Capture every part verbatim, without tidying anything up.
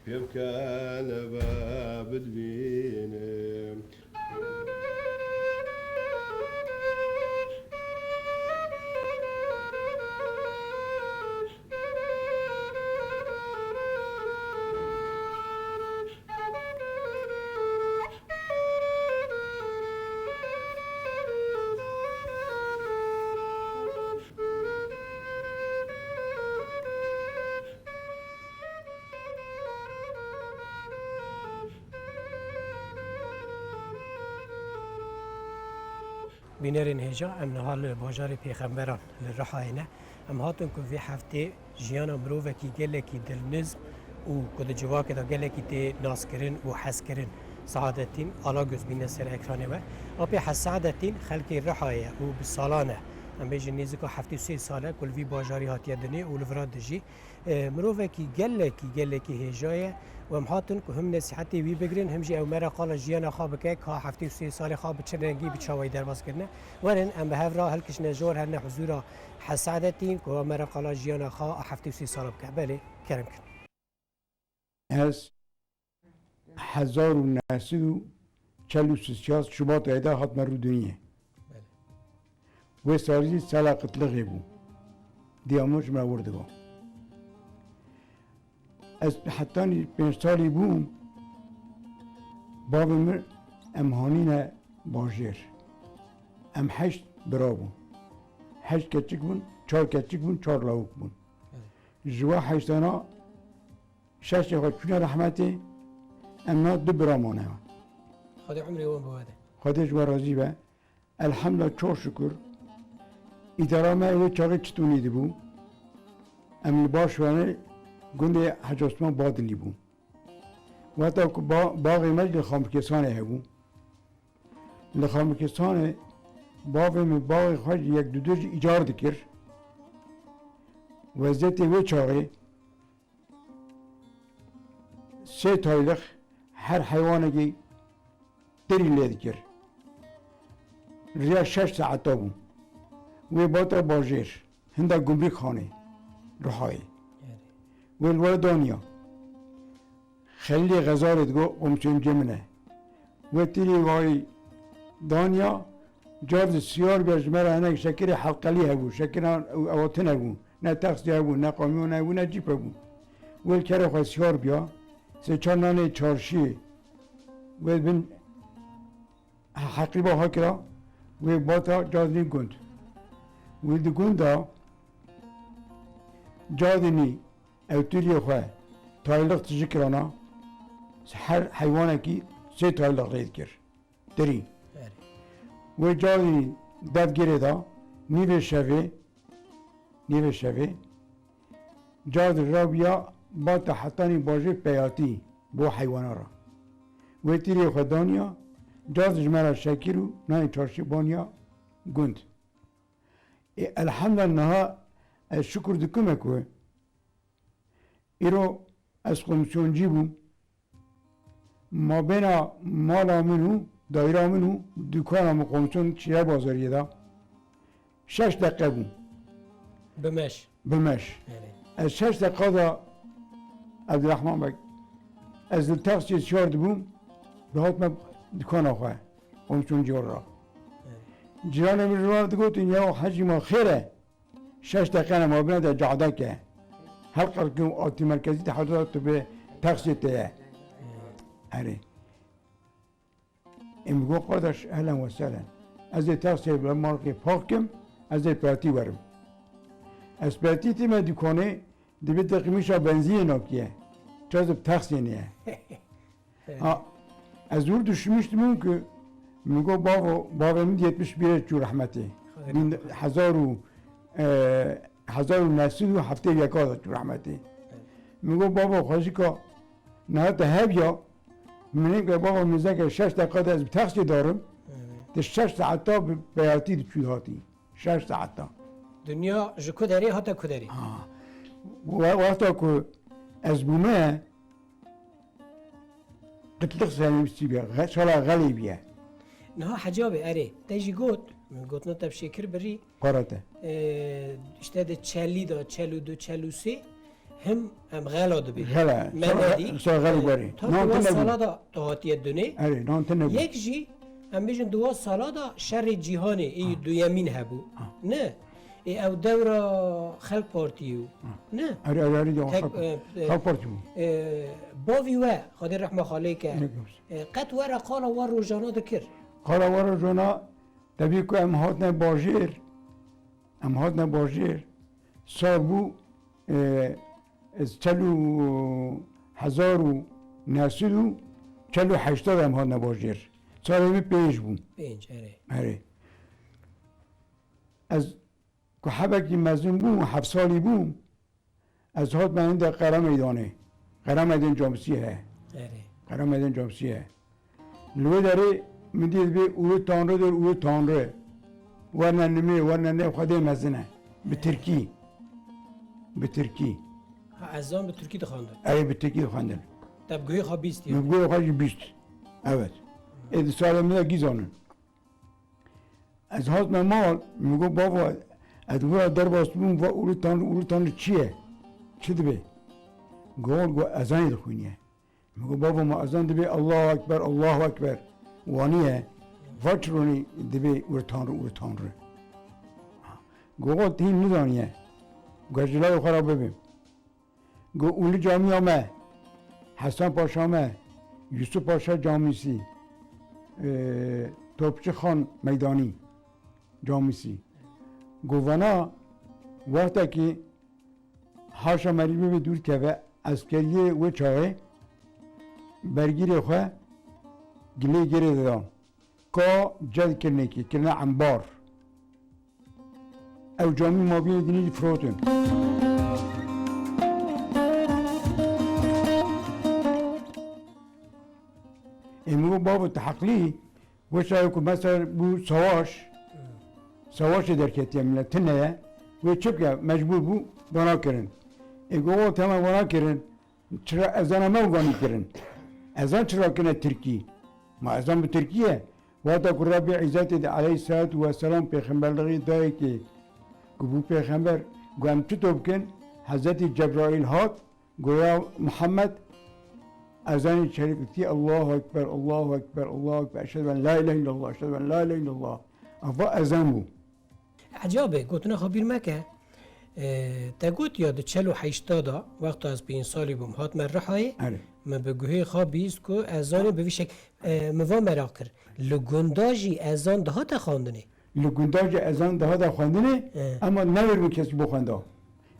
Pê bike nebe bidbînim. Bînerên hêja, em niha li bajarê Pêxemberan li Rihayê ne. Em hatin ku vê heftê jiyana mirovekî gelekî dilnizm û ku di civakê de gelekî tê naskirin û hezkirin, Saadetîn Alagöz bîne ser ekranê we. Apê Hes Saadetîn xelkê Rihayê ye û bi salan e, em bêjin nêzîka heftê û sê sal e ku li vî bajarî hatiye dinê û li vira dijî. E, mirovekî gelekî, gelekî hêja ye û em hatin ku him nesîhetê wî bigirin, him jî ew me re qala jiyana xwe bike, ka heftê û sê salê xwe bi çi rengî, bi çawayî derbas kirine. Werin, em bi hev re hilkişine jor, herine huzûra Hes Saadetîn, ku me re qala jiyana xwe a heftê û sê sala bike. Belê, kerem kin. Ez hezar û neh sed û çel û sê Şubatê de hatime rû dinyê. Belê. Wê salî sala qitlixê bû. Diya min ji min re wir digo. Ez hetanî pênc salî bûm, bavê min em hanîne bajêr. Em heşt bira bûn. Heşt keçik bûn, çar keçik bûn, çar lawik bûn. Evet. Ji we heştana şeşê xwe çûne rehmetê, em na du bira mane. Xwedê umrê wan bi we de. Xwedê ji we razî be. Elhemdulillah, çok şükür. Îdara me wê çaxê çitunî dibû. Em li Başwanê gundê Hec Osman Badilî bû. Wexta ku ba-, baxê me jî li Xamikesanê hebû. Li Xamikesanê bavê min baxê xwe ji yek dudur jî îcar dikir. Weziyetê wê çaxê sê taylix her heywanekî tirî lê dikir. Riya şeş saeta bû. Wê bata bajêr, hinda Gumrîkxanê, Rihayê. Wê li we daniya. Xelîlê Xezarê digo, komîsyonê min e. Wê tirî wayî daniya, car di siyar biya ji me re hinek şekirê helqelî hebû, şekira ewatin hebû, ne taksî hebû, ne kamyon hebû, ne cîp hebû. Wê li kerê xwe siyar biya, sê çar nanê çarşiyê wê bin heqîba xwe kira, wê bata cadinî gund. Wê di gunda cadinî ew tiriyê xwe taylix tijî kirana, her heywanekî sê taylix rê dikir. Tirî. Erê. Wê carî dev girê da, nîvê şevê, nîvê şevê, carî rabiya bata hetanî bajê peyatî bo heywana ra. Wê tirê xwe daniya, carî ji me ra şekir û nanê çarşî baniya gund. Ê, elhemdulillah, niha ez şukur dikim ku îro ez komîsyoncî bûm. Mabêna mala min û dayira min û dukana min, komîsyon Şîrevbazariyê de şeş deqe bû. Bi meş. Bi meş. Erê. Ez şeş deqa de, Ebdurehman Beg, ez li taksiyê siyar dibûm, dihatime dukana xwe, komîsyoncî ra. Erê. Cîranê min ji wan digotin, "Ya Hecî, ma xêr e?" Şeş deqe ne mabine de cadek e. Her qelkê û atî merkezî de hewdar tu bi taksiyê te ye. Erê. Em go, qardaş, ehlen we sehlen. Ez ê taksiyê bi markê park kim, ez ê peyatî werim. Ez peyatî tîme dükkanê, dibe te qimîşa benzînê nakiye. Çaz bi taksiyê niye. Ha, ez wir düşünmüştüm ki, min got, bavo, bavê min yetmiş bir çû rehmetê. Xwedê Bin rehmet hezar û, e, hezar û neh sed û heftê û yek de çû rehmetê. Evet. Min got, bavo, xwecika niha te hev ya, min got, bavo, min zeke şeş deqa de ez bi taksiyê darim, Evet. Te şeş saeta bi peyatî diçû hatî. Şeş saeta. Dinya ji ku derê hate ku derê? Ha. We-, wexta ku ez bûme, qitlix serê min çî bûye, xe-, şala xelê bûye. Niha Hecî abi, erê, te jî got, min gotina te bi şêkir birî. Para te. Ee, işte de çelî de, çel û du, çel û sê, Him em xela dibê. Xela. Me Sala, nedî. Sala xela E, guerê. Ta Nan duwa tine bû. Sala da tu hatiye dunê. Erê, nan tine bû. Yek jî, em bêjin duwa sala da şerê cîhanê, ê Ha. duyemîn hebû. Ha. Ne? Ê ew dewra Xelk Partiyê bû. Ha. Ne? Erê, erê, erê, ya Tek, Xelk, e, e, Xelk Partî bû. E, bavî we, Xwedê rehma xalê ke, Ne görsün. E, qet we re qala we rojana dikir. Qala we rojana, debî ku em hatine bajêr, Em hatine bajêr, sal bû, e, ez çel û hezar û neh sed û çel û heşt de em hatine bajêr. Salê min pênc bû. Pênc, erê. Erê. Ez ku hebekî mezin bûm, heft salî bûm, Ez hatime hinde Qerameydanê. Qerameydan Camsî he. Erê. Qerameydan Camsî he. Li wê derê min dît bê û Tanrıdır, û Tanrı. Werne nimê, werne ne Xwedê mezin e. Bi tirkî. Bi tirkî. Ha, ezan bi tirkî dixwendin? Erê, bi tirkî dixwendin. Te bi guhê xwe bîst Min ya? Bi guhê xwe jî bîst. Evet. Ê di salê min de gî zanin. Ez hatime mal, min got, "Bava, ez wira derbas bûm, va ûlî tanrî, ûlî tanrî çi ye? Çi dibe?" Got, got, "Ezanê dixwîniye." Min got, "Bava, ma ezan dibe, Allahu Ekber, Allahu Ekber. Waniye, va çironî dibe ûlî tanrî, ûlî tanrî." Got, "Got, hîn nizaniye." Got, "Ji layê xwe re bibim." Go Ûlî Camiya me, Hesen Paşa me, Yusuf Paşa Camisi, e, Topçu Xan Meydanî Camisi. Go vana wextekî haşa merî bibe dûr keve, eskeriyê wê çaxê bergîrê xwe gilê gêrê didan. Ka ced kirinekî, kirine embar. Ew camî mabînê dinê jî firotin. Ê min got, "Bavo, tu heqlî." Weşa ku mesela bû savaş, savaşê derketiye millet, tune ye. Wê çi bike, mecbûr bû, vana kirin. Ê got, "O, temam vana kirin." Çira ezana me ganî kirin? Ezan çira kine tirkî? Ma ezan bi tirkî ye. Wexta ku Rabbî Îzzetê de aleyhisselatu vesselam pêxemberliğî dayê kê, ku bû pêxember, ku em çito bikin, Hezretî Cebraîl hat, goya Muhammed ezanê şerîf dikî, Allahu Ekber, Allahu Ekber, Allahu Ekber, Eşhedü en la ilahe illallah, Eşhedü en la ilahe illallah. Ava ezan bû. Ecabê, gotina xwe bîr meke. E, te got ya di çel û heşta da, wexta ez pênc salî bûm, hatime Rihayê, Erê. Min bi guhê xwe bîst ku ez zanî bi vî şek-, e, min va meraq kir. Li gunda jî ezan dihate xwendinê? Li gunda jî ezan dihate xwendinê, E. Ema newêribû kesî bixwenda.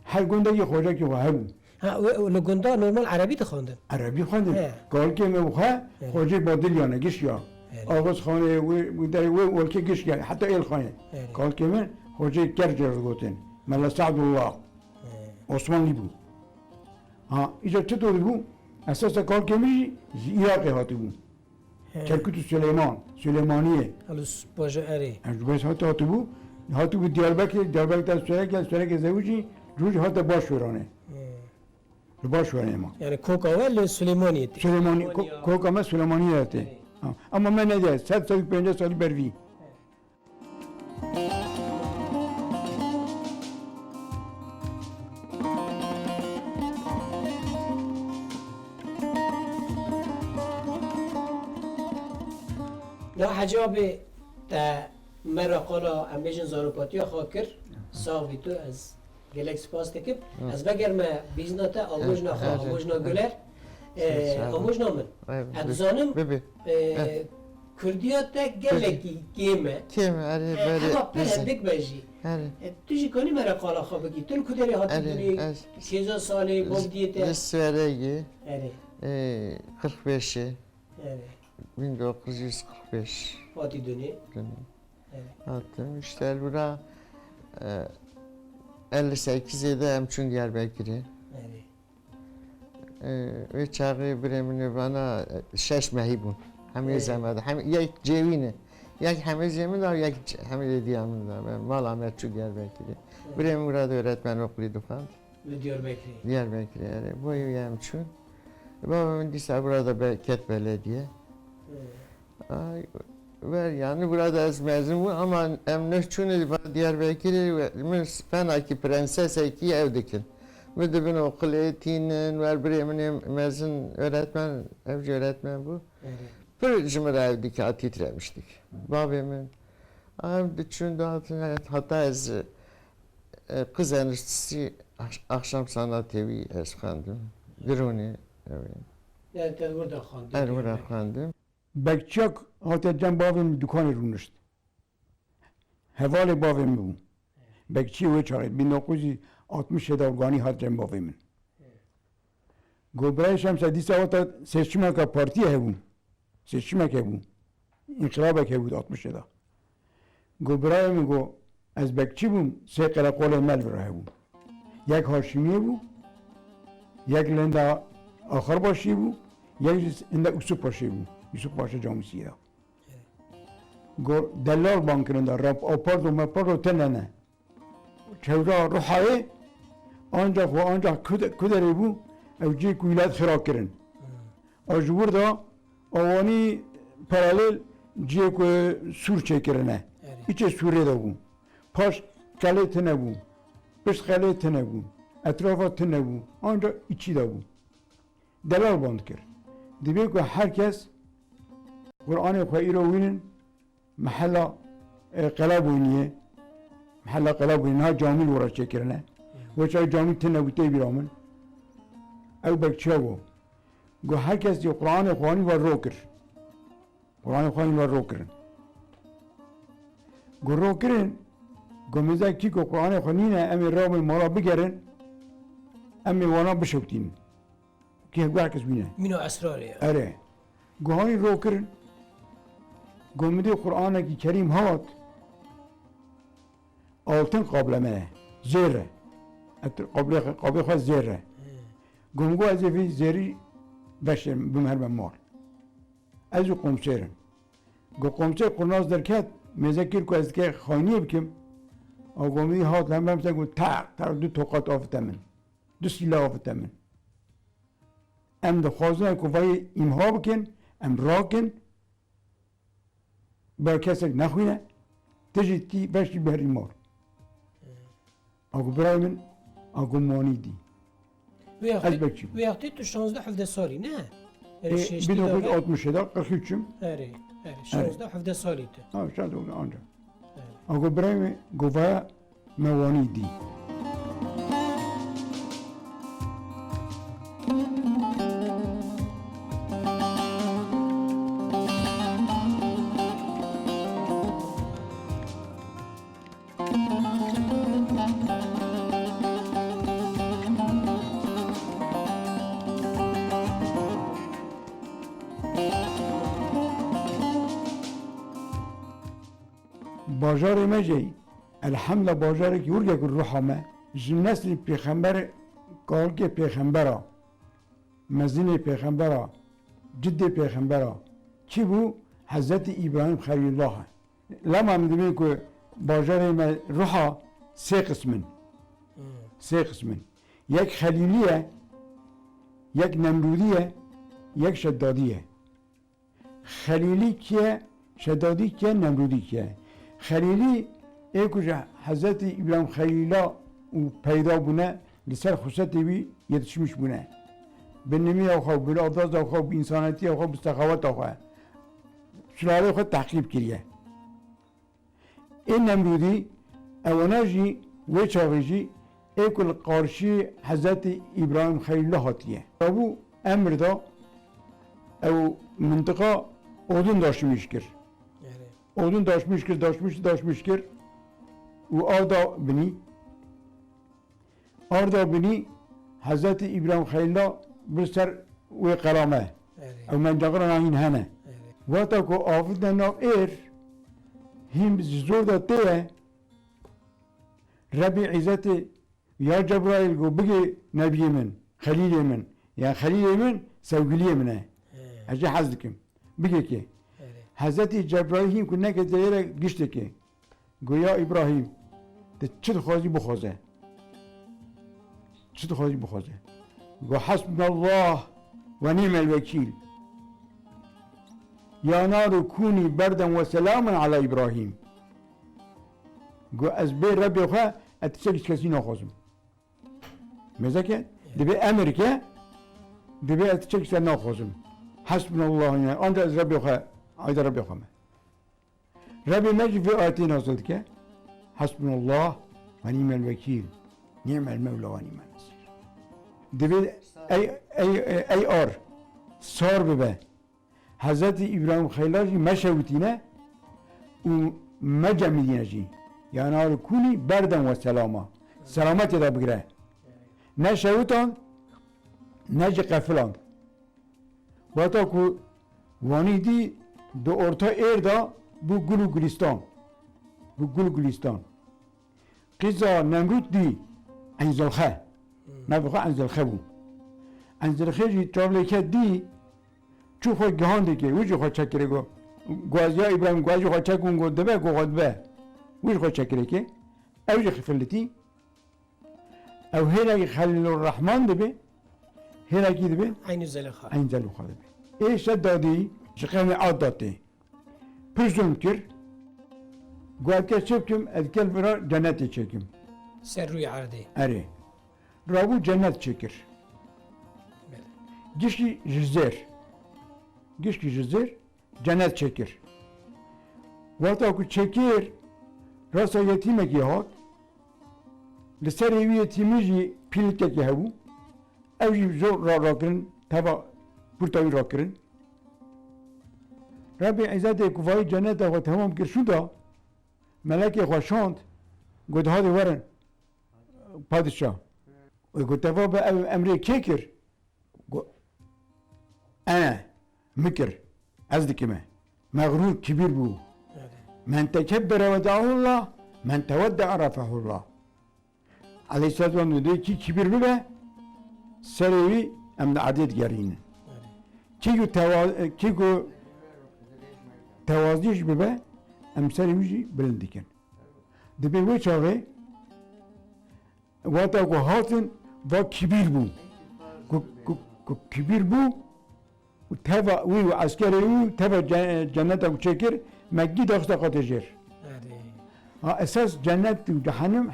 Her gundekî xocekî xwe hebû. Ha, we, li gunda normal erebî dixwendin? Erebî xwendin. He. Kalkê me û xwe, Evet. Xocê Badilyan e, gişya. Evet. Axuzxanê, wê, wê derê, wê welkê gişya, heta Êlxanê. Evet. Kalkê min Xocê Kercê digotin. Mela Sadullah. Evet. Osmanlî bû. Ha, îca çi dor bû? Esasa kalkê min jî ji Iraqê hatibû. He. Kerkût û Silêman, Silêmaniyê. Helus baje erê. Ez ji Bes hat-, hatibû, hatibû Diyarbekirê, Diyarbekir te Sereke, Sereke zewicî, roj hate baş wêranê. He. Li baş wêranê ma. Yani koka we li Silêmaniyê tê? Silêmanî, ko-, Silêmaniya. Koka me Silêmaniyê tê. Erê. Ha. Ama me nediye, sed, sed û pêncî salî bervî. Ya Hecî abê, te me re qala, em bêjin, zaropatiya xwe kir. Sax bî tu, ez gelek spas dikim. Hı. Ez vegerime bîzna te, amojna xwe, evet, amojna Güler. Sağ ol. Ee, amojna min. Evet, ez dizanim, bibi. Ee, Kurdiya te gelekî kêm e. Kêm e, erê, ee, belê, hema pir hendik be jî. Erê. E, tu jî kanî me re qala xwe bigî. Tu li ku derê hatî dunê? Erê, ez sêzdeh salê, bavdiyê te? Li Sweregê. Erê. Ee, qirx beşê. Erê. Bin dokuz yüz kırk beş. Hatî dunê? Dunê. Erê. Hatim, işte, li wira, e, elli sekizê de em çûn Diyarbekirê. Erê. Ee, wê çaxê birê min ê vana, e, şeş mehî bûn. Hemê Ee. Zeme de. Hem, yek cêwî ne. Yek hemê zê min de, yek c-, hemê diya min de. Mala me çû Diyarbekirê. Ee. Birê min wira de öğretmen okulî dixwend. Li Diyarbekirê? Diyarbekirê, erê. Boyê wî em çûn. Baba min dîsa burada be-, ket belediye. Ee. Ay, ver, yani burada ez mezin bûm, ama em ne çûne va Diyarbekirê ve min fenakî prensesekî ew dikin. Min dibin okulê tînin, wer birê min ê mezin öğretmen, ev jî öğretmen bû. Evet. Pir ji min re ew dîka titremiştik. Bavê min, em diçûn dihatin, heta ez, e, kız enstitüsü, ahş-, akşam sanatê wî ez xwendim. Dirûnê, ew ê. Yani te li wir de xwendin? Er wir de xwendim. Bekçiyak hate cem bavê min dûkanê rûnişt. Hevalê bavê min bû. Bekçiyê wê çaxê, bin dokuz yüz altmış de organî hat cem bavê min. Got, Birayê Şemse, dîsa hata seçimeke partiyê hebû. Seçimek hebû. Înqilabek hebû altmış de. Got, birayê min, got, ez bekçî bûm, sê qereqolê me li vir hebû. Yek Haşimiyê bû, yek li hinda Axarbaşiyê bû, yek jî hinda Yusuf Paşê bû. Yusuf Paşa Camûsiyê de. Got, delal ban kirin de, rap-, apardo mepardo tine ne. Çewra Ruhayê, ancak xwe, ancak kude-, kuderê bû, ew cihê ku wîlayet xira kirin. A ji wir de awanî paralel cihê ku sûr çêkirine. Erê. Îçê sûrê de bû. Paş qelê tine bû. Pişt qelê tine bû. Etrafa tine bû. Ancak içî de bû. Delal ban dikir. Divê ku her kes Qur'anê xwe îro wînin, mehela, e, Qelaboyniyê, mehela Qelaboyniyê, niha camî li wira çêkirine. Wê çaxê camî tune bû tê bîra min. Ew bekçiya got. Got her kes jî Qur'anê xwe anî we ro kir. Qur'anê xwe anî we ro kirin. Got ro kirin, got mêze kî ku Qur'anê xwe nîne, em ê rabin mala bigerin, em ê wana bişewtînin. Kî hevgu herkes wîne. Mîna esrarê ya. Erê. Guhanî ro kirin. Go min dî Qur'anekî Kerîm hat. Altın kapleme. Zêr e. Et-, kablê xwe, kablê xwe zêr e. He. Go min got ez ê vî zêrî veşêrim, bim herme mal. Ez û komsêrim. Go komsêr qurnaz derket, mêze kir ku ez dike xayniyê bikim. A go min dî hat hemrem se got tak, tak du tokat avite min. Du sîle avite min. Em dixwazin ku vayê îmha bikin, em rakin, ba kesek nexwîne, tu jî tî veşî berî mar. Aku birayê min, aku manî dî. Wê Ez wextî, bekçî bûm. Wê wextî tu şazdeh hevdeh salî, ne? Erê, Ê, şêştî de bin dokuz yüz altmış de, qirx üç im. Erê, erê, Erê. Şazdeh hevdeh salî tu. Ha, şazdeh anca. Erê. Aku birayê min, govaya me wanî dî. Bajarê me jî, elhemdulillah, bajarekî hurgek ruha me, ji neslî pêxember, kalkê pêxembera, mezinê pêxembera, cidê pêxembera, kî bû? Hezretî Îbrahîm Xelîlullah e. Lema min dibê ku bajarê me ruha sê qism in. Hmm. Sê qism in. Yek Xelîlî ye, yek Nemrûdî ye, yek Şedadî ye. Xelîlî kî ye, Şedadî kî ye, Nemrûdî kî ye? Xelîlî ê ku ji Hezretî Îbrahîm Xelîla û peyda bûne, li ser xusletê wî yetişmiş bûne. Bi nimiya xwe, bi adaza xwe, bi însanetiya xwe, bi sexaweta xwe, sulalê xwe tehqîb kiriye. Ê Nemrûdî, ewana jî wê çaxê jî ê ku li qarşî Hezretî Îbrahîm Xelîlullah hatiye. Rabû emir da ew mintiqa odin daşmîş kir. Erê. Odin daşmîş kir, daşmîş, daşmîş kir û av da binî. Arda binî Hezretî Îbrahîm Xelîla bir ser wê qelame. Erê. Ew mencaxira hîn hene. Erê. Wexta ku avitine nav êr, hîn ji zor de tê ye, Rebî Îzzetî ya Cebraîl got bigê nebiyê min, xelîlê min, ya xelîlê min, sevgiliyê min e. He. Ez jê hez dikim. Bigê kê. Erê. Hezretî Cebraîl hîn ku nekete êre giştê kê. Go ya Îbrahîm, tu çi dixwazî bixwaze. Çi dixwazî bixwaze. Go hasbunallah ve ni'mel wekîl. Ya naru kûnî berden ve selamen ala Îbrahîm. Go ez bê Rebbê xwe, ez tiştekî ji kesî naxwazim. Mêzeke, dibê emir ke, dibê ez çek ser naxwazim. Hasbunallah ve ni'mel, ancak ez Rebbê xwe, ayda Rebbê xwe me. Rebbê me jî vê ayetê nazil dike. Hasbunallah ve ni'mel vekîl. Ni'mel mevla ve ni'mel nesîr. Divê ey, ey, ey ar, sar bibe. Hezretî Îbrahîm Xelîla jî meşewitîne û mecemidîne jî. Yanarû kûnî berden we selama. Selametê de bigire. Ne şewitan, ne jî qefilan. Wexta ku Wanî dî di orta êr de bû gul û gulistan. Bû gul û gulistan. Qîza Nemrûd dî Eyn Zilxe. Navê xwe Eyn Zilxe bû. Eyn Zilxe jî çav lê ket dî, çû xwe gihandê kê, wî jî xwe çek kirê got, got ez ya Îbrahîm, got ez jî xwe çek û got dibe, got xwe dibe. Wî jî xwe çek kirê kê. Ew jî xifilitî. Ew hênekî Xelîlurrehman dibe, hênekî dibe Eynî Zelîxa. Eyn Zelîxa dibe. Ê Şedadî ji qewmê Ad de tê. Pir zulm kir. Got, ez çi bikim, ez gel vira cenetê çêkim. Ser rûyê erdê. Erê. Rabû cennet çêkir. Belê. Gişkî ji zêr. Gişkî ji zêr cennet çêkir. Wexta ku çêkir, rasta yetîmekî hat. Li serê wî yetîmî jî pîlikekê hebû. Ew jî zor ra-, rakirin, teva kurta wî rakirin. Rebbê Îzzetê ku vayî cenneta xwe temam kir şû da, melekê xwe şand, got, hadê werin, padişah. Ê, got, teva be ev emrê kê kir? Got, ene, min kir, ez dikime. Mexrûr, kibîr bû. Evet. Men tekebbere weda'ahullah, men tevedda'a refehullah. Aleyhisselam dê kî kibîr bibe, serê wî em li erdê digerînin. Kî ku tewa-, kî ku tewazî jî bibe, em serê wî jî bilind dikin. Dibê wê çaxê, wexta ku hatin, va kibîr bû. Ku, ku, ku kibîr bû, û teva wî û eskerê wî û teva ce-, cenneta ku çêkir, me gî daxiste qatê jêr. Erê. Ha, esas cennet û cehennem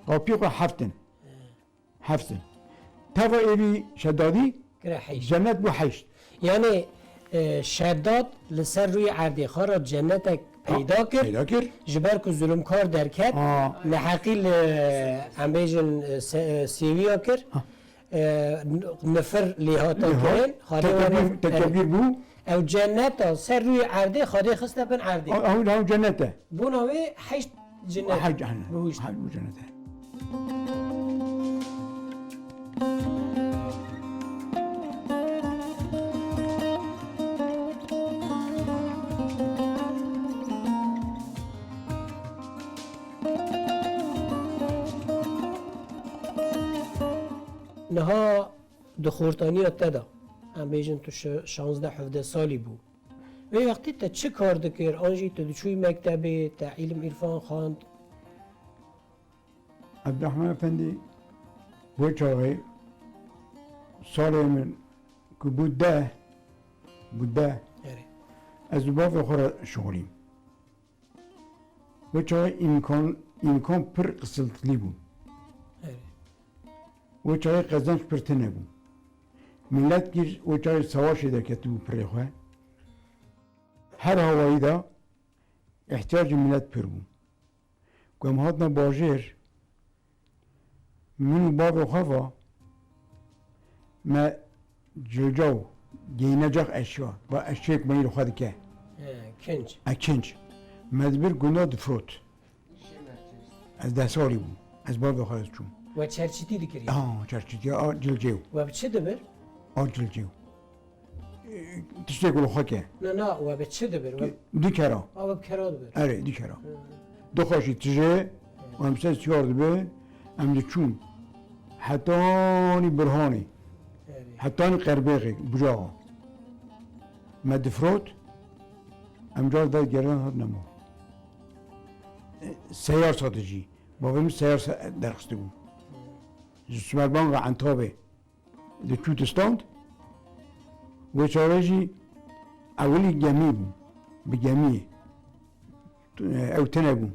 qapiyê xwe heft in. He. Heft in. Teva êvî Şedadî, kire heşt. Cennet bû heşt. Yani, e, Şedad li ser rûyê erdê xwe re cennetek Ha, peyda kir. Peyda kir. Ji ber ku zulmkar derket, Ha. neheqî li, em bêjin, e, se-, e, sêwiya kir. Ha. e, n-, nifir lê hate Lê hat. kirin, hadê Tekebîr, were, tekebîr e, bû. Ew cenneta ser rûyê erdê, hadê xiste bin erdê. Ew, ew, ew cennet e. Bona wê heşt cennet Heşt cennet. bihuşt. Heşt bu cennet e. Niha di xortaniya te de, em bêjin tu şe-, şazdeh hevdeh salî bû. Wê wextî te çi kar dikir? An jî tu diçûyî mektebê, te îlim îrfan xwend? Ebdurehman Efendî, wê çaxê salê min ku bû deh, bû deh, Erê. ez û bavê xwe re şixulîm. Wê çaxê îmkan, îmkan pir qisiltlî bû. Erê. Wê çaxê qezenc pir tune bû. Milet kî wê çaxê savaşê derketibû pirê xwe. Her hawayî de îhtiyacê milet pir bû. Ku em hatine bajêr, min û bavê xwe va, me cilcaw geyîne cax eşya, va eşyek meyîr xwe dike. He, kinc. E, kinc. Me dibir gunda difrot. Ez deh salî bûm. Ez bavê xwe ez çûm. We çerçîtî dikirî? Ha, çerçîtî, a cilcêw. We bi çi dibir? A cilcêw. Tiştê ku li xwe ke. Na, na, we bi çi dibir? We Du kera. A, we bi kera dibir. Erê, du kera. Hı. Du xweşî tijê, û em ser siyar dibin, em diçûn. Hetanî Burhanê. Erê. Hetanî Qerbêxê, Bucaxa. Me difrot, em car der geriyan hat nema. Seyar saticî. Bavê min seyar se-, derxistibû. Ji Simerbanga Entabê. Diçû distand, wê çaxê jî ewilî gemî bû, bi gemiyê. Ew tune bû.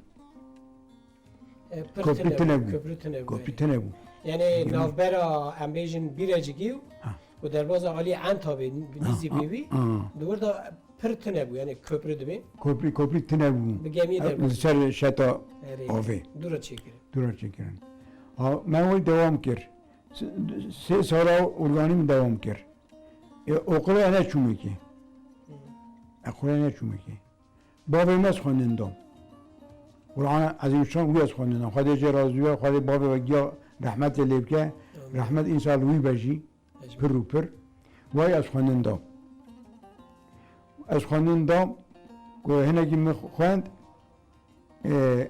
E, pir Koprî tune tune bû, bû. Koprî tune bû, Koprî erê. tune bû. Yani navbera em bêjin Bîrecikî û, ha, û derbaza alî Entabê, ha, nîzî ha, pêvî, ha, di wir de pir tune bû, yani köprü dibê. Köprü, köprü tune bû. Bi gemiyê, e, derbaza. Li ser şeta, erê, avê. Dûra çêkirin. Dûra çêkirin. Ha, me wê dewam kir. Se-, sê sala organî min dewam kir. E, okulê neçûmekê. Hı. Okulê neçûmekê. Bavê me ez xwendin dam. Qur'ana Ezîmşan wî ez xwendin dam. Xwedê jê razî be, Xwedê bavê we giya rehmetê lê bike. Amin. Rehmet înşallah wî be jî. Pir û pir. Way ez xwendin dam. Ez xwendin dam ku hinekî min xwend, e,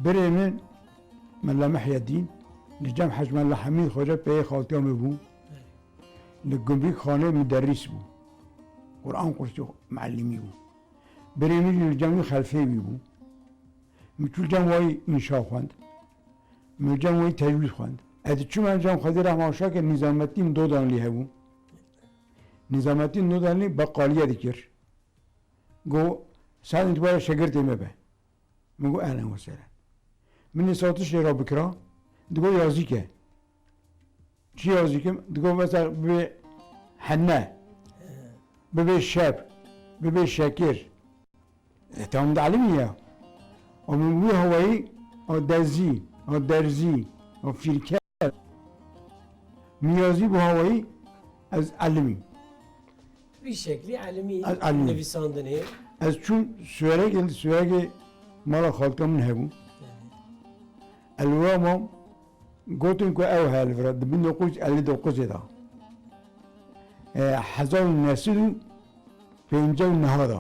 birê min Mela Mihyedîn, li cem Hec Mela Hemîd Xoce peyê xaltiya min bû. Li Gumrîkxanê muderrîs bû. Quran kursî muellimî bû. Birê min jî li cem wî xelfê wî bû. Min çû li cem wayî înşa xwend. Min li cem wayî tecwîd xwend. Ez diçûm encam Xwedê rehma şa ke Nîzamettin Dodanlî hebû. Nîzamettin Dodanlî beqaliyê dikir. Got, "Sen îtibara şegirtê me be." Min got, "Ehlen we sehlen." Min nîsatişê re bikira, digot, "Yazî ke." Çi yazî kim? Digot, mesela, bibe henne, bibe şep, bibe şekir. E, tamam da elimî ya. Ama wî hawayî, a dezî, a derzî, a fîrker. Miyazî bu hawayî ez elimî. Vî şeklî elimî. Ez elimî. Nivîsandinê. Ez çûm Suwerekê, li Suwerekê mala xalika min hebû. Evet. Ez li wira mam, gotin ku ew heye li vira, di bin dokuz yüz elli dokuzê de. E, hezar û neh sed û pêncî û neh de.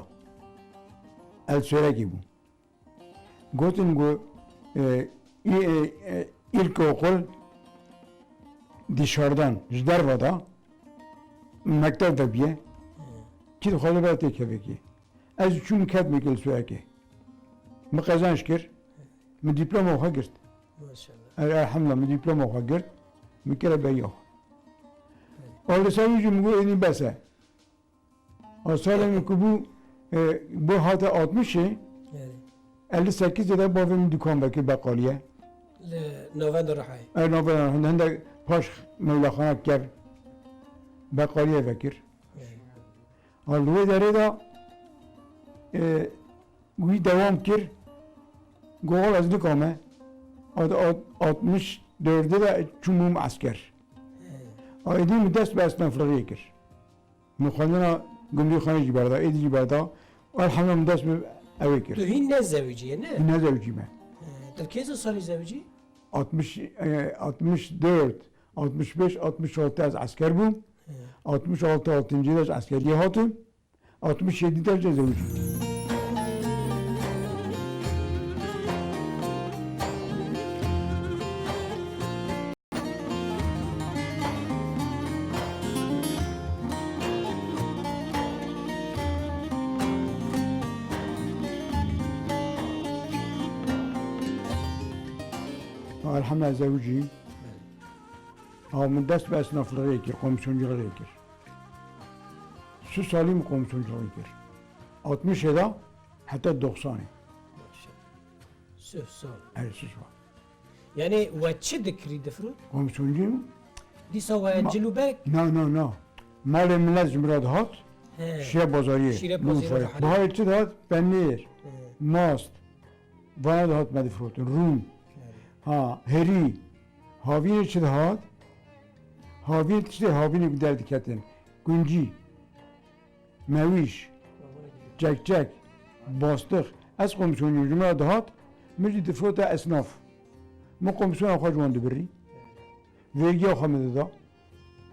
Ez Suwerekê bûm. Gotin ku, e, î-, e, e, ilkokul dışarıdan, ji derve de, mekteb de bûye. Kî dixwaze bere têkevekê. Ez çûm ketmekê li Suwerekê. Min qezenc kir. Min dîploma xwe girt. Maşallah. Er-, elhamdulillah, min dîploma xwe girt. Min kire beriya xwe. Û li ser wî jî min got, êdî bes e. A salê min ku bû, e, bû hate altmışê, Evet. elli sekizê de bavê min dukan vekir beqaliye. Li Navenda Rihayê. E, Navenda Rihayê, hende paş mewlaxanek kev beqaliye vekir. Evet. A li wê derê de, e, wî dewam kir, got, "Wala ez nikame." At-, at-, altmış dördü de çûm bûm esker. Evet. A êdî min dest bi esnaflixiyê kir. Min xwendina gumrîxanê jî berda, êdî jî berda. Elhamdülillah min dest bi ewê kir. Tu hîn nezewicî ye, ne? Hîn nezewicî me. He, tu kêza salî zewicî? Altmış, e, altmış dört, altmış beş, altmış altı ez esker bûm. He. Altmış altı, altıncı de ez eskeriyê hatim. Altmış yedi de ez zewicî bûm. Elhamdülillah zewicî. Ha, min dest bi esnaflixê kir, komîsyoncilixê kir. Sih salî min komîsyoncilixê kir. Altmışê de heta doksanê. Sih sal. Erê, sih sal. Yani we çi dikirî difrot? Komîsyoncu? Dîsa we Ma- cil û berg? Na, na, na. Malê milet ji min re dihat. He. Şîre bazariyê. Şîre bazariyê. Biharê çi dihat? Penêr, He. mast. Vana dihat me difrotin. Rûn. Evet. Ha, herî. Havînê çi dihat? Havîn tiştê havînê ku derdiketin. Guncî. Mewîş, çekçek, bastix. Ez komîsyonê ji me dihat, min jî difrota esnaf. Min komîsyona xwe ji wan dibirî. Vergiya xwe min dida.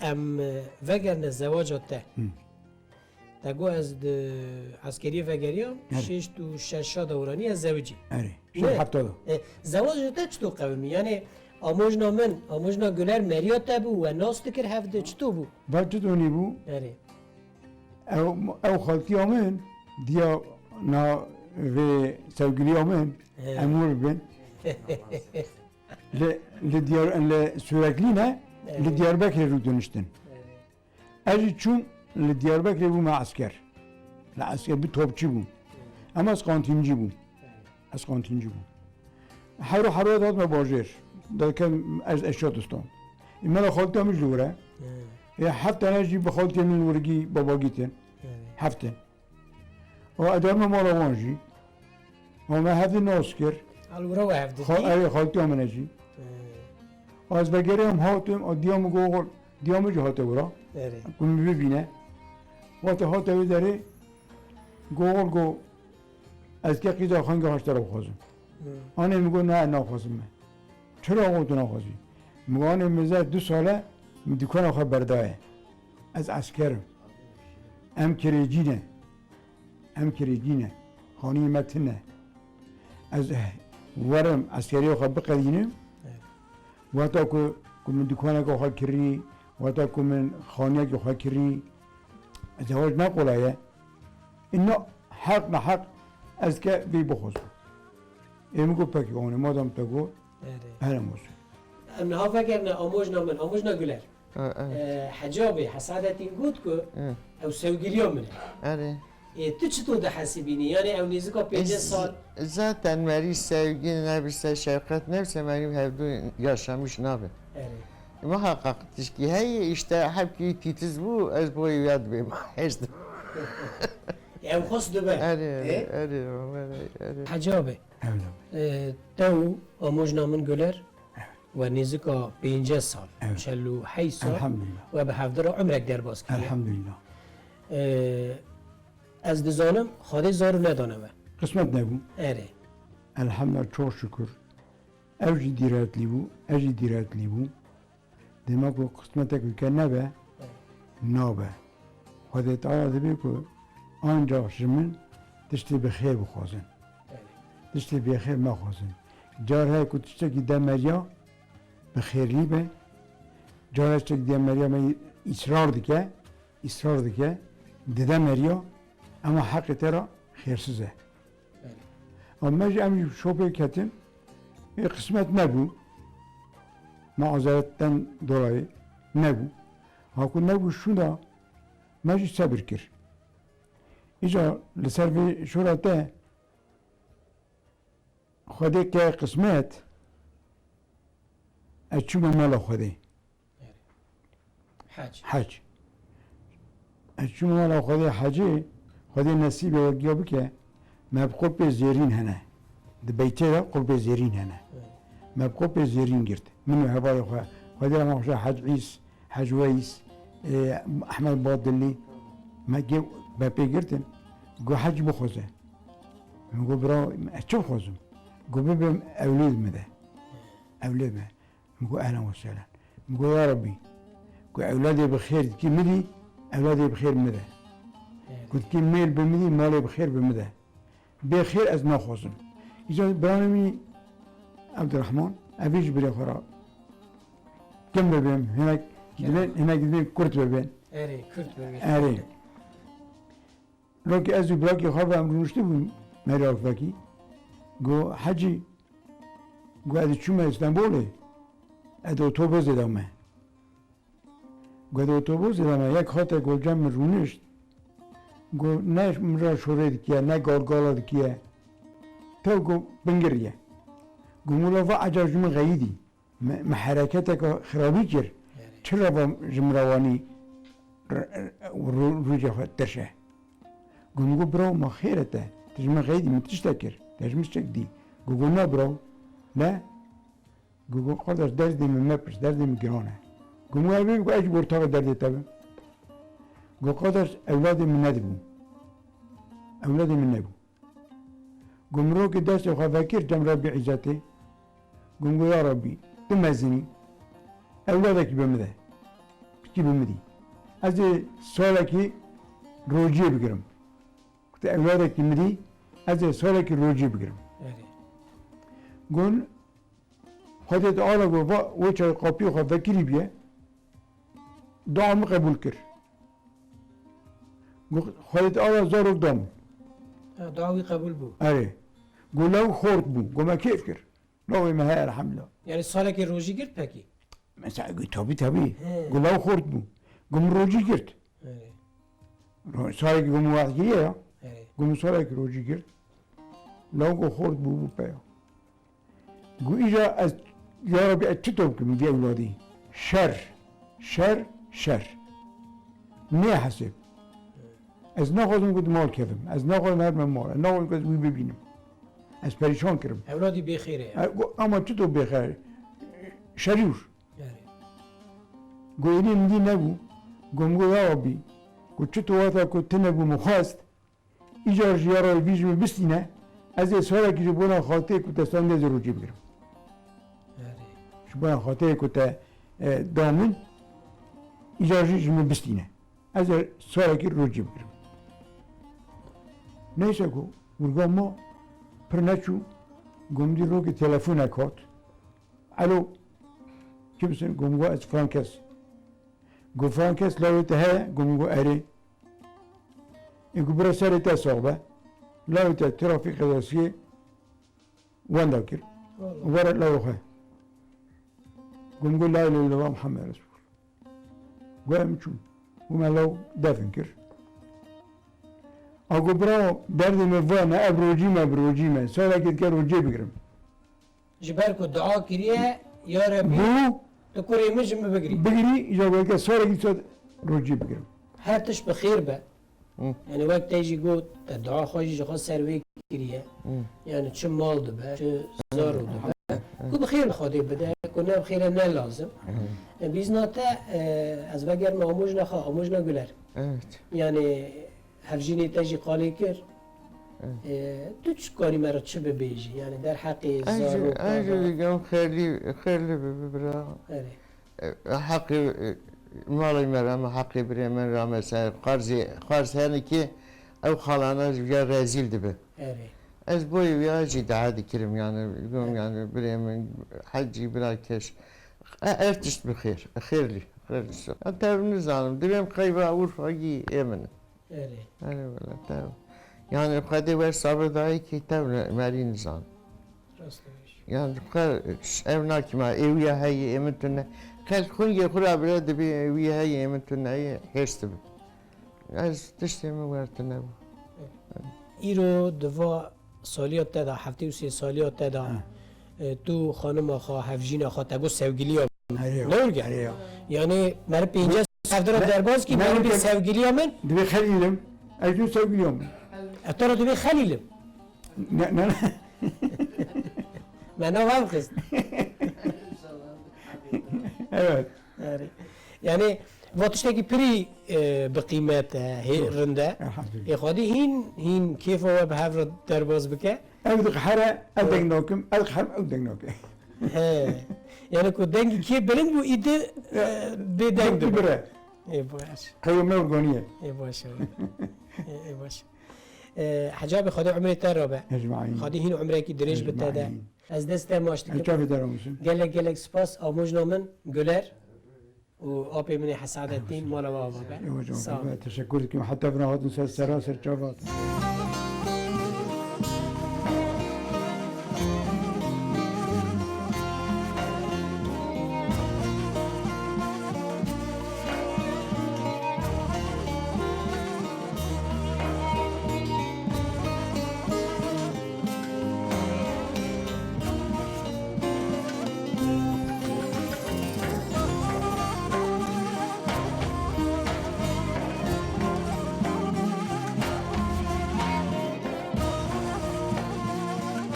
Em, e, vegerine zewaca te. Hı. Te got ez di eskeriyê vegeriyam, Evet. şêst û şeş de wiranî ez zewicî. Erê, Ne? şeş heft de. E, zewaca te çito qewimî? Yani amojna min, amojna Güler meriya te bû, we nas dikir hevdi, çito bû? Ve çi donî bû? Erê. Ew, ew xaltiya min, diya na vê sevgiliya min, He. em wir bin. Li, li Diyar-, li Sürekli ne, Evet. li Diyarbekirê rû diniştin. Evet. Ez jî çûm li Diyarbekirê bûme esker. Li esker bû topçî bûm. Ama ez kantîncî bûm. Ez kantîncî bûm. Her û her û hatime bajêr. Derken ez eşya distan. Ê mala xaltiya min jî li wir e. He. Ê heft tane jî bi xaltiyê min li wir gî babagî tên. He. Heft tên. Û ez dayîme mala wan jî. Û me hevdî nas kir. Al wira we hevdî Xal-, dî? Erê, xaltiya min e jî. He. Û ez vegeriyam hatim, û diya min got, diya min jî hate wira. Erê. Ku min bibîne. Wextê hate wê derê, got, got, ez ke qîza xange haştera bixwazim. He. Anê min got, ne, naxwazim me. Çira got tu naxwazî? Min got, anê min zêr du sal e, min dukana xwe berdaye. Ez esker im. Em kirêcî ne. Em kirêcî ne. Xaniyê me tune. Ez werim eskeriya xwe biqedînim. Evet. Wexta ku, ku min dukaneke xwe kirî, wexta ku min xaniyekê xwe kirî, zewac ne qolay e. Îna heq neheq ez ke vê bixwazim. Ê min got, pekî, anê madam te got, Erê. Erê, olsun. Em niha vegerine amojna min, amojna Guler. E, e. E, Hecî abê, Hesadetîn got ku E. ew sewgiliya min e. Erê. Ê, tu çito dihesibînî? Yani ew nêzika pêncî sal. Zaten merî sevgi nebise, şefqet nebise, merî hevdû yaşamış nabe. Erê. Muhakkak tişkî heye, işte hepkî titiz bû, ez boyê ya dibêm. Ew xwest dibe. Erê, erê, Ê? erê, erê, erê. Hecî abê. Evet. E, te û amojna min Guler Evet. we nêzika pêncî sal, Evet. çel û heyş sal Elhamdülillah. we bi hevdira umrek derbas kiriye. Elhamdülillah. E, ez dizanim, Xwedê zar û nedane we. Qismet nebû. Erê. Elhamdülillah, çok şükür. Ew jî dîretlî bû, ez jî dîretlî bûm. Dema ku qismetek wî ke nebe, nabe. Xwedê Teala dibê ku ancax ji min tiştê bi xêr bixwazin. Tiştê bêxêr mexwazin. Car heye ku tiştekî de meriya, bi xêrlî be. Car heye tiştekî de meriya me îsrar dike, îsrar dike, dide meriya, ema heqê te re xêrsiz e. Belê. Ama me jî, em jî şopê ketin, ê, qismet nebû. Mazeretten dolayı nebû. Ha ku nebû şûna, me jî sebir kir. Îca li ser vê şora te Xwedê ke qismet, ez çûme mala Xwedê. Hec. Hec. Ez çûm mala Xwedê hecê, Xwedê nesîbê we giya bike, me bi qulpê zêrîn hene. Di beytê de qulpê zêrîn hene. Evet. Me bi qulpê zêrîn girt. Min û hevalê xwe, Xwedê rehma xwe Hec Îs, Hec Weys, e, Ehmed Badilî, me ge-, me pê girtin. Got, Hec bixwaze. Min got, bira, ez çi bixwazim? Got, bibe ewlêd min de. Ewlêd me. Min got, ehlen we sehlen. Min got, ya Rabbî, ku ewladê bi xêr dikî min dî, ewladê bi xêr min de. Evet. Ku dikî mêl bi min dî, malê bi xêr bi min de. Bê xêr ez naxwazim. Îcar biranê min Ebdurrahman, ev jî birê xwe re kim bibin, hinek Kerem. Dilên, hinek dilên kurt bibin. Erê, kurt bibin. Erê. Lokê ez û birakê xwe ve em rûniştibûn Merî Akfekî. Got, Hecî, got, ez çûme Îstanbulê, ez di otobusê de me. Got, di otobusê de me, yek hate got cem min rûnişt. Got, ne min re şorê dikiye, ne galgala dikiye. Tew got, bingiriye. Got, mûla va eca ji min xeyidî. Me, me hereketeke xirabî kir. Erê. Çira va ji min re wanî r-, r-, rû-, rûcê xwe tirşe? Got, min got, biraw, ma xêr e te? Tu ji min xeyidî, min tiştek kir. Te ji min tiştek dî. Got, got, na biraw. Ne? Got, got, qardaş, derdê min mepirs, derdê min giran e. Got, min were bê, got, ez jî bi ortaxê derdê te bim. Got, qardaş, ewladê min nedibû. Ewladê min nebû. Got, min rokê destê xwe vekir cem Rebbî Îzzetê. Got, min got, ya Rebbî, tu mezin î, ewladekî bi min de. Piçkî bi min dî. Ez ê salekî rociyê bigirim. Got, ewladekî min dî, ez ê salekî rociyê bigirim. Erê. Got, Xwedê Teala got, va, wê çaxê qapiyê xwe vekirî bûye, dua min qebûl kir. Got, Xwedê Teala zarok da min. Ha, dua wî qebûl bû. Erê. Got, lewik xort bû. Got, me kêf kir. Lawê me heye, elhamdulillah. Yani salekê rojî girt pekî? Mesela, got, tabî, tabî. He. Got, lewik xort bû. Got, min rojî girt. Erê. Ro-, salekî got, min wext kiriye ya. Erê. Got, min salekî rojî girt. Lewik xort bû, bû peya. Got, îja ez, ya Rabî, ez çito bikim vî ewladî? Şer, şer, şer. Nê hesêb. Ez naxwazim ku di mal kevim. Ez naxwazim herme mal. Ez naxwazim ku ez wî bibînim. Ez perîşan kirim. Ewladî bêxêr e. E, go-, ama çito bêxêr? Şerî wir. Erê. Go êdî min dî nebû. Go min go ya Rabbî. Go çito wexta ku tu nebû min xwest. Îcar jî ya Rabbî vî ji min bistîne. Ez ê sarekî ji bona xatirê ku te stendê ez ê rocê bigirim. Erê. Ji bona xatirê ku te, e, da min, îcar jî ji min bistîne. Ez ê sarekî rocê bigirim. Neyse ku wirga ma pir neçû, go min dî rokê telefonek hat. Alo, kimsin? Go min go ez filan kes. Go filan kes lawê te heye? Go min go erê. Ê go bira serê te sax be. Lawê te trafîk qezasiyê wenda kir. Wala. Were lawê xwe. Go min go la ilahe illallah Muhammed Resulullah. Go em çûn. Û me law defin kir. A go bira derdê me va ne, ev rocî me, bi rocî me. Sarekê dike rocê bigirim. Ji ber ku dua kiriye, ya Rebî, Bû tu kurê min ji min bigirî. Bigirî, îja weke sarekî dîsa rocî bigirim. Her tişt bi xêr be. Hı. Yani wek te jî got, te dua xwe jî ji xwe ser wê kiriye. Hı. Yani çi mal dibe, çi zaro dibe. Hı. Ku bi xêr Xwedê bide, ku ne bi xêr e ne lazim. Hı. E, bîzna te, e, ez vegerme amojna xwe, amojna Guler. Evet. Yani hevjînê te jî qalê kir. Evet. E, tu çi karî me re çi bibêjî? Yani derheqê zarokan. Ez jî digam xêrlî, xêrlî bibe bira. Erê. E, heqê, e, malê me re, me heqê birê min re, mesela qarzê, qarz hene ki ew xalana ji ya rezîl dibe. Erê. Ez boyê wî ya jî dua dikirim, yani, gom, yani, birê min, hecî, bira keş. E, her tişt bi xêr, xêrlî, xêrlî. Ya tev nizanim, divêm xeyba Urfa gî ê min. Erê. Erê wele tev. Yani, Xwedê wer sabir dayê ki tev ne, merî nizan. Rast e. Yani, xwe ev nakî ma, ê wî ya heyê, ê min tune. Kes xwingê xwe ra bire dibê, ê wî heyê, ê min tune, hêrs dibe. Ez tiştê min wer tune bû. Îro di va saliya te de, heftê û sê saliya te de, Ha. e, tu xanima xwe, hevjîna xwe, te got sevgiliya min. Erê yo, Ne wurge? Erê yo. Yani, meri pênce hevdira Ne, derbaz ki, ne meri wurge? Sevgiliya min. Divê xelîlim. Ez dû sevgiliya min. E, te ra divê xelîlim. Ne, ne, ne. Me nav hev xist. Evet. Erê. Yani, va tiştekî pirî, e, bi qîmet e, hê Doğru. Rind e. Elhamdülillah. Ê Xwedî hîn, hîn kêfa we bi hev re derbas bike. Ew diqehere, ew Evet. Deng nakim, ew diqeherim, ew deng nake. He. Yani ku dengî kê bilind bû, îdi, Ya, e, bê deng dibe. Bire. Ê baş. Qeyo me urganiye. Ê baş e. Ê, ê baş. E, Hecabê Xwedê umrê te rabe. Ecmaîn. Xwedî hîn umrekî dirêj bi te de. Ecmaîn. Ez dest te maç dikim. Eçavê te ramusin. Gelek gelek spas, amojna min Guler. û apê min ê Hesadettin mala we ava be. Ew hocam, Sağ ol. Teşekkür dikim. Heta vira hatin ser sera ser çava hatin.